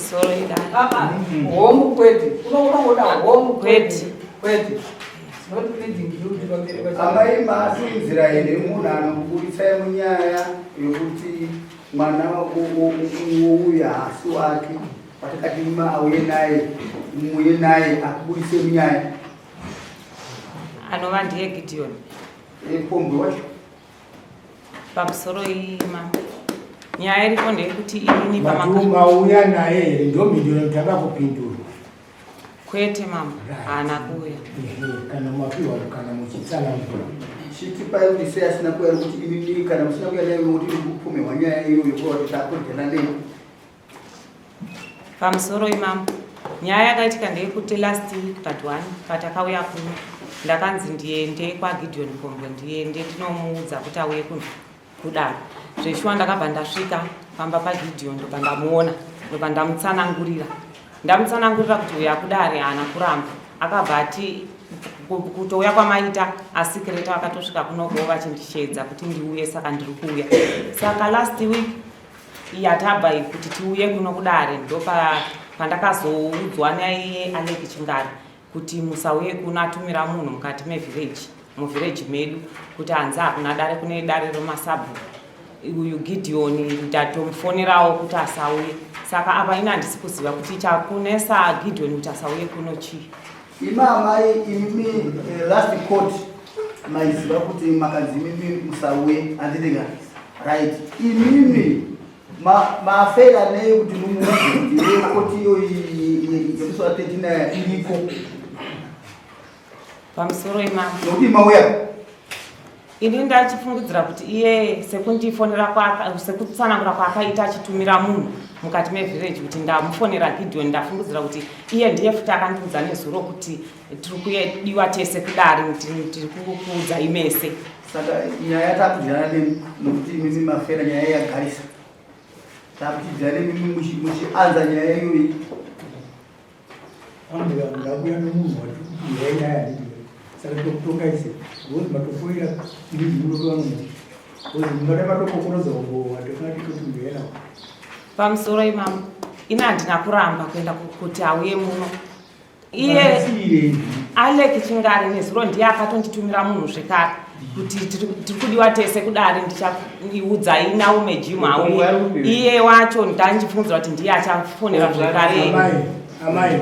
Pamusoro idare. Ah, ah, hongu kwete. Unongoda hongu kwete. Kwete. Not pleading guilty pamberi pa. Amai maasimudzira here munhu anokuburitsai munyaya yokuti mwana uyu haasi wake watakati auye naye muuye naye akuburitse munyaya anova ndiye Gideon pombwe wacho Pamusoro iyi mambo. Nyaya iripo ndeyekuti inini pamauya naye here ndomhinduro yekutanga kupindura. Kwete mambo, haana kuuya. Kana mapiwa kana muchitsanangura. Chitipai kuti sei asina kuuya kuti inini kana musina kuuya naye nokuti iri kupomerwa nyaya iyoyo kuti takodzana nei. Pamusoro imambo, nyaya yakaitika ndeyekuti last week but one patakauya kuno ndakanzi ndiende kwaGideon Kombwe ndiende ndinomuudza kuti auye kuno kudaro. Zveshuwa ndakabva ndasvika pamba paGideon ndobva ndamuona ndobva ndamutsanangurira. Ndamutsanangurira kuti uya kudare haana kuramba akabva ati kutouya kwamaita asi kireta vakatosvika kunokuwo vachindisheedza kuti ndiuye saka ndiri kuuya. Saka last week Yatabva iyi kuti tiuye kuno kudare ndopandakazoudzwa naiye Alec Chingari kuti musauye kuno atumira munhu mukati mevillage muvillage medu kuti hanzi hakuna dare kune dare remasabhuku uyu Gideon ndatomufonerawo kuti asauye saka apa ini handisi kuziva kuti chakunesa Gideon kuti asauye kuno chii. Imi amai imimi eh, last court maiziva kuti makanzi imimi musauye handiti ka right imimi mafeira nei kuti mumuudze kuti iye koti iyoyi yemusi wa 39 iriko pamusoro imama nokuti mauya Ini ndachifungidzira kuti iye sekundifonera kwaka sekutsanangura kwaakaita achitumira munhu mukati mevillage kuti ndamufonera Gideon ndafungidzira kuti iye ndiye futi akandiudza nezuro kuti tiri kudiwa tese kudare tiri kukuudza imese. Saka nyaya takudyana nemi nokuti imimi mafera nyaya yagarisa takuchidyana nemi muchianza nyaya iyoyi. Ndakuya nomunhu watikupiwa nyaya handiti saka tokutonga ise because matofoira iri munotoa munhu because mungada matokokorodza umbo watofana titoti ndiyena pamusoro imamo ini handina kuramba kuenda kuti auye muno iye Alec Chingari nezuro ndiye akatonditumira munhu zvekare kuti tiri kudiwa tese kudare ndichaudzai Naume Jim auye iye wacho ndandifungidzira kuti ndiye achafonera zvekare amai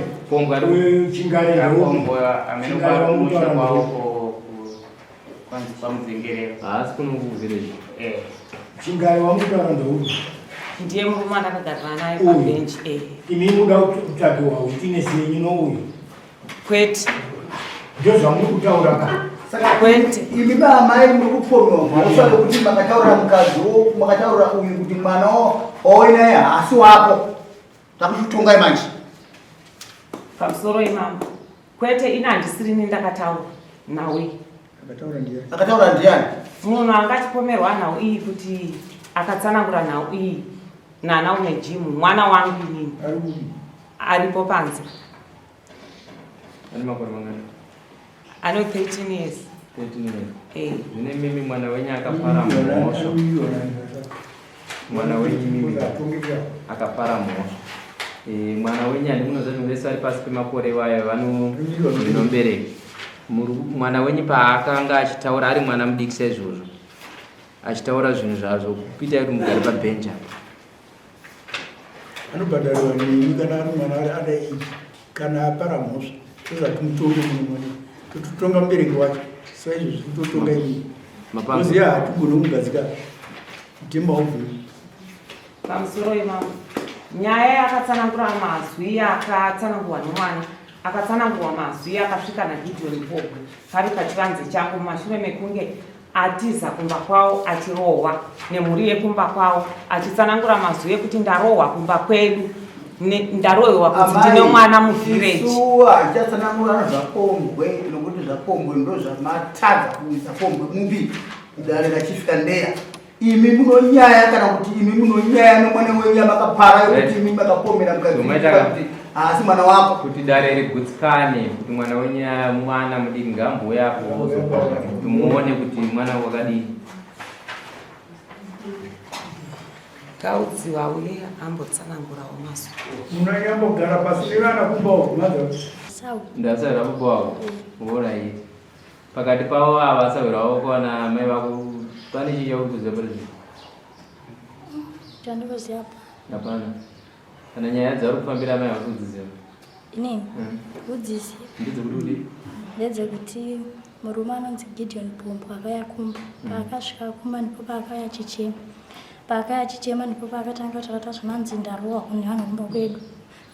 uyu Chingari haasi kuno kuvillage eh. Chingari wamutaura ndeupi ndiye murume andakagarira naye pabench eh. Imi muda kutsvagiwa witness yenyu nouyu Kwete. Ndozvamuri kutaura ka. Saka kwete. Imi bamai muri kupomwa mhosva yokuti makataura mukadzi makataura uyu kuti mwana waoinaye haasi wako. Takuchitongai manje. Pamusoro imambo. Kwete ini handisirini ndakataura nawe. Akataura ndiani? Akataura ndiani? Munhu anga achipomerwa nhau iyi kuti akatsanangura nhau iyi nana ume Jim mwana wangu inini. Aripo panze. Ane makore mangani? Ano 13 years. 13 years. Eh. Zvine mimi mwana wenyu akapara mhosva. Mwana wenyu mimi akapara mhosva. Eh, mwana wenyu handi munoziva kuti vese vari pasi pemakore vayo vanomubereki. Mwana wenyu paakanga achitaura ari mwana mudiki saizvozvo achitaura zvinhu zvazvo kuita kuti mugare pabhenji apa. Anobhadharirwa nemi kana ari mwana ari under age kana apara mhosva tozatimutonge muno mwana tototonga mubereki wacho saizvozvi kutotonga imii maziva hatigone kugadzika mutemo haubvumi. Pamusoro imambo nyaya yakatsanangura mazwi yakatsanangurwa nemwana akatsanangurwa mazwi akasvika naGideon Mpogo pari pachivanze changu mumashure mekunge Atiza kumba kwavo achirohwa nemhuri yekumba kwavo achitsanangura mazwi ekuti ndarohwa kumba kwedu ndarohwa kuti ndine mwana muvillage. Isu hachatsanangurana zvapombwe nokuti zvapombwe ndozvamatadza kuisa pombwe mupi dare rachifika ndeya imi munonyaya kana kuti imi munonyaya nomwana wenyu yamakapara yekuti imi makapomera mukadzi kuti haasi mwana wako kuti dare rigutsikane kuti mwana wenyu mwana mudiki ngaambouya apo kuti muone kuti mwana wakadii. Ngaudziwa uye ambotsanangurawo maso. Munonyambogara pasi nevana kumba uko madza. Ndasahwira baba wavo. Alright. Pakati pavo ava asahwira wavo kwana mai vako pane chii chauri kuziva pari zvino? Chandinoziva apa. Hapana. Kana nyaya dzauri kufambira amai vako kudziziva. Inini? Kudziziva. Ndedzekuti kudii? Ndedzekuti murume anonzi Gideon Pombo akauya kumba. Paakasvika kumba ndipo paakauya achichema. Paakauya achichema ndipo paakatanga kutaura kuti zvinanzi ndarohwa nevanhu kumba kwedu.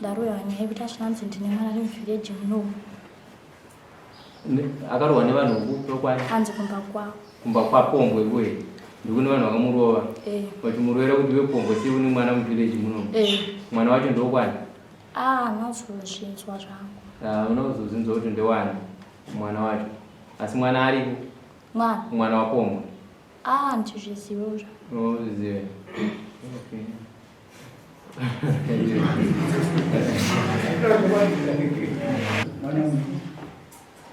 Ndarohwa nyaya yekuti zvinanzi ndine mwana ari muvhireji munomu. Akarohwa nevanhu uku kwani? Hanzi kumba kwavo. Kumba kwaPombwe kuye. Ndikune vanhu vakamurova. Eh. Vachimurovera kuti iwe Pombwe sei une mwana muvhireji munomu? Eh. Mwana wacho ndokwani? Ah, handinazozvinzwa zvangu. Ah, unozozvinzwa kuti ndewani mwana wacho. Asi mwana aripo? Mwana? Mwana waPombwe. Ah, handizvizive zvangu. Uzvizive. Okay. Mwana mudiki.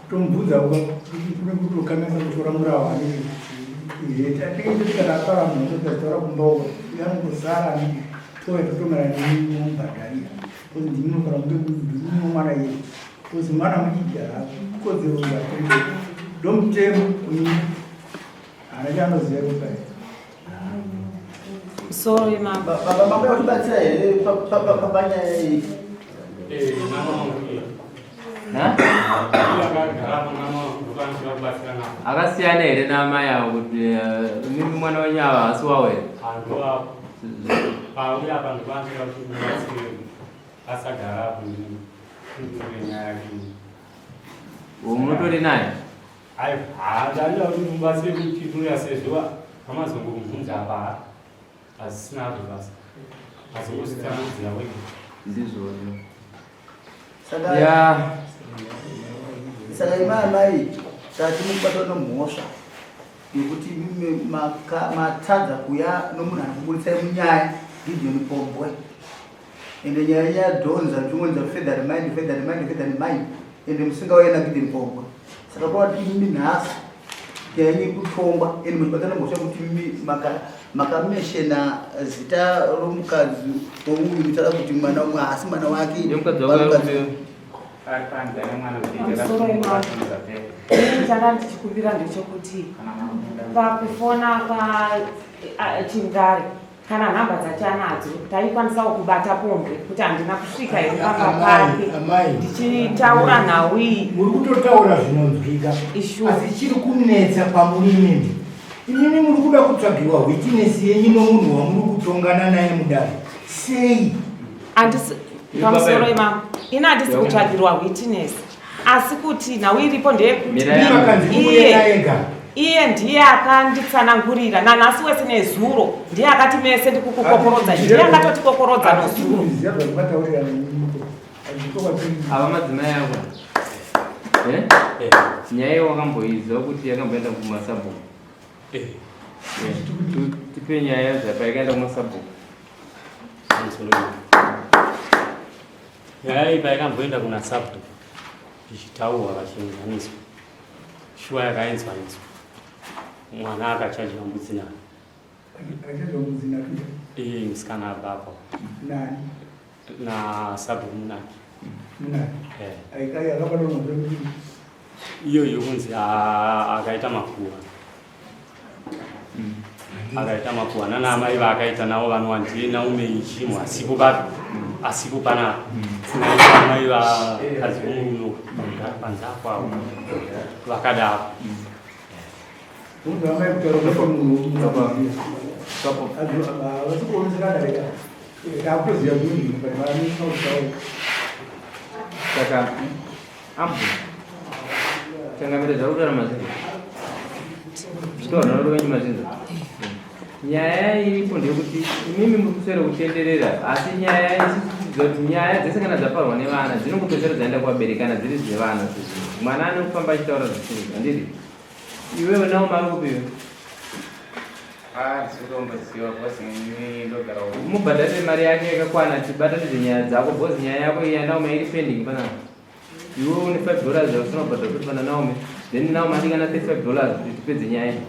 Kutomubvunza kune kutokanganisa kutora murawo anenge atinge kana apara munhu totaura kumba uko yanongozara anenge touya totongana nemi momubhadharira because ndimi munofanira kunge ndimi mwana iye because mwana mudiki haakodzero yakombe ndomutemo haana chaanoziva kupai Sorry mama. Baba mama yotibatsira here panyaya iyi? Akasiyana here naamai avo kuti mimi mwana wenyu ava haasi wawo here? Pauya apa ndokwanisa kuti mubatsire asagara apo ndine nyaya yake. Munotori naye? Aiwa, haa ndanoda kuti mubatsire kupindura sezvo amazongomubvunza apa hazvisina hazvo basa. Azongozvitsanangudzira wega. Ndizvozvo. Saka Ya. Saka imi amai tati mukubatwa nomhosva yekuti imi matadza kuya nomunhu ari kuburitsai munyaya Gideon Pombwe. Ende nyaya yenyu yadhonza muchingonza further remind, further remind, further remind ende musingauye naGideon Pombwe. Saka kwati imi nhasi nyaya yenyu ikutongwa ende muchibata nomhosva yekuti imi makameshena zita romukadzi wouyu muchada kuti mwana umwe haasi mwana wake. Yemukadzi wako ari Mukadzi- kupi? Ari panze ane mwana mudiki Pamusoro akasungwa imambo. achiunza pepa. Ini changa ndichikumbira ndechekuti pakufona kwa Chingari kana nhamba dzacho anadzo taikwanisawo kubata Pombwe kuti handina kusvika here pamba Amai, pake amai. ndichitaura nhau iyi. Muri kutotaura zvinonzwika. Ishu. Asi chiri kunetsa kwamuri imimi, imimi muri kuda kutsvagirwa witness yenyu nomunhu wamuri kutongana naye mudare sei? Handisi pamusoro imambo, ini handisi kutsvagirwa witness, asi kuti nhau iripo ndeyekuti Mira yangu. Makanzi muuye iye naye ga. Iye ndiye akanditsanangurira nanhasi wese nezuro, ndiye akati mese ndikukukokorodza, ndiye akatotikokorodza nozuro. Ziva zvakataurira nenyiko. Ava madzimai ako. Eh? Nyaya iyo wakamboiziva kuti yakamboenda kumasabhuku? Eh. Eh, tipe nyaya zvapa yakaenda kumasabhuku. Pamusoro. Nyaya iyi payakamboenda kuna sabhuku ichitaurwa vachienzaniswa, shuwa yakaenzaniswa, mwana akachajiwa mbudzi nani. Akachazwa mbudzi natuta. Iye musikana abvapo. Nani? Nasabhuku Munaki. Munaki. Eh. Aikai akabatwa nomhosva kuti Iyo yokunzi akaita makuva, akaita makuva nana amai vaakaita navo vanova ndiye Naume Ichimo asipo papi, asipo panapa, sinaita amai vakadzi vomuno panze apo avo vakadaro. Unzi amai kutaura kuti munhu vasikuonesera dareka. Takutoziva kuti but vanosina kutaura. Saka ambo changamire zvari kutaura mazinza zvitaura wenyu mazinza. Nyaya iripo ndeyekuti imimi muri kuswera kutenderera, asi nyaya isusu kuti nyaya dzese kana dzaparwa nevana dzinongopedzera dzaenda kuvabereki kana dziri dzevana. Mwana anofamba achitaura zvisizvo, handiti? Iwewe nawo mari kupiwe? Ah, ndisikutomboziva because ini ndogara uko. Mubhadharire mari yake yakakwana, tibatanidze nyaya dzako, because nyaya yako iyi yaNaomi iri pending panapa. Iwe une $5 yausina kubhadhara kuti pana Naomi, then Naomi adikana $35 kuti tipedze nyaya iyi.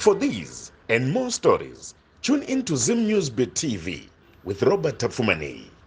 For these and more stories, tune in to Zim News Bit TV with Robert Tafumani.